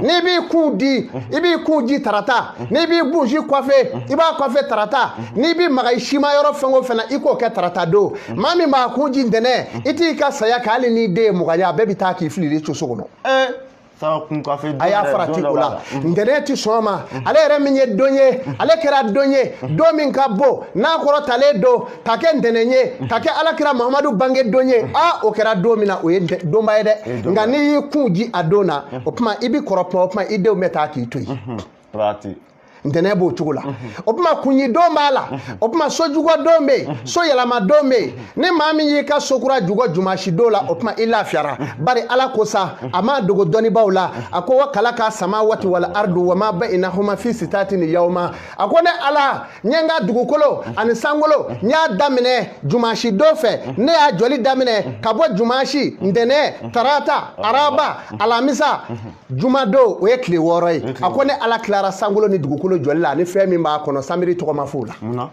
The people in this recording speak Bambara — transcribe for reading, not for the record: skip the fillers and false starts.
N'i b'i kun di, i b'i kun ji tarata. N'i b'i bunsi kɔfɛ, i b'a kɔfɛ tarata. N'i b'i maga i sima yɔrɔ fɛn o fɛn na, i k'o kɛ tarata don. Maa min b'a kun ji ntɛnɛn, i t'i ka saya kɛ, hali n'i den ye 20 ye, a bɛɛ bɛ taa k'i fili so kɔnɔ. A y'a farati o la. Ntɛnɛn ti sɔn a ma. Ale yɛrɛ min ye don ye, ale kɛra don ye, don min ka bon, n'a kɔrɔ talen don ka kɛ ntɛnɛn ye, ka kɛ alakira Muhamadu bange don ye. Aa, o kɛra don min na, o ye donba ye dɛ. Nka n'i y'i kun ji a don na, o tuma i bi kɔrɔ tuma, o tuma i denw bɛ taa k'i to yen. Ntɛnɛn b'o cogo la. O tuma kunyi don b'a la. O tuma sojugɔ don bɛ yen, so yɛlɛma don bɛ yen. Ni maa min y'i ka sokura jugɔ jumasi don la, o tuma i lafiyara. Bari Ala ko sa, a m'a dogo dɔnnibaaw la, a ko wa kalaka samawati wal ardu wa ma bainahuma fi sitati ni yawma. A ko ne Ala, n ye n ka dugukolo ani sankolo, n y'a daminɛ jumasi don fɛ. Ne y'a jɔli daminɛ ka bɔ jumasi, ntɛnɛn, tarata, araba, alamisa, jumadon, o ye tile 6 ye. A ko ne Ala tilara sankolo ni dugukolo jɔli la ani fɛn min b'a kɔnɔ, samedi tɔgɔ ma f'o la.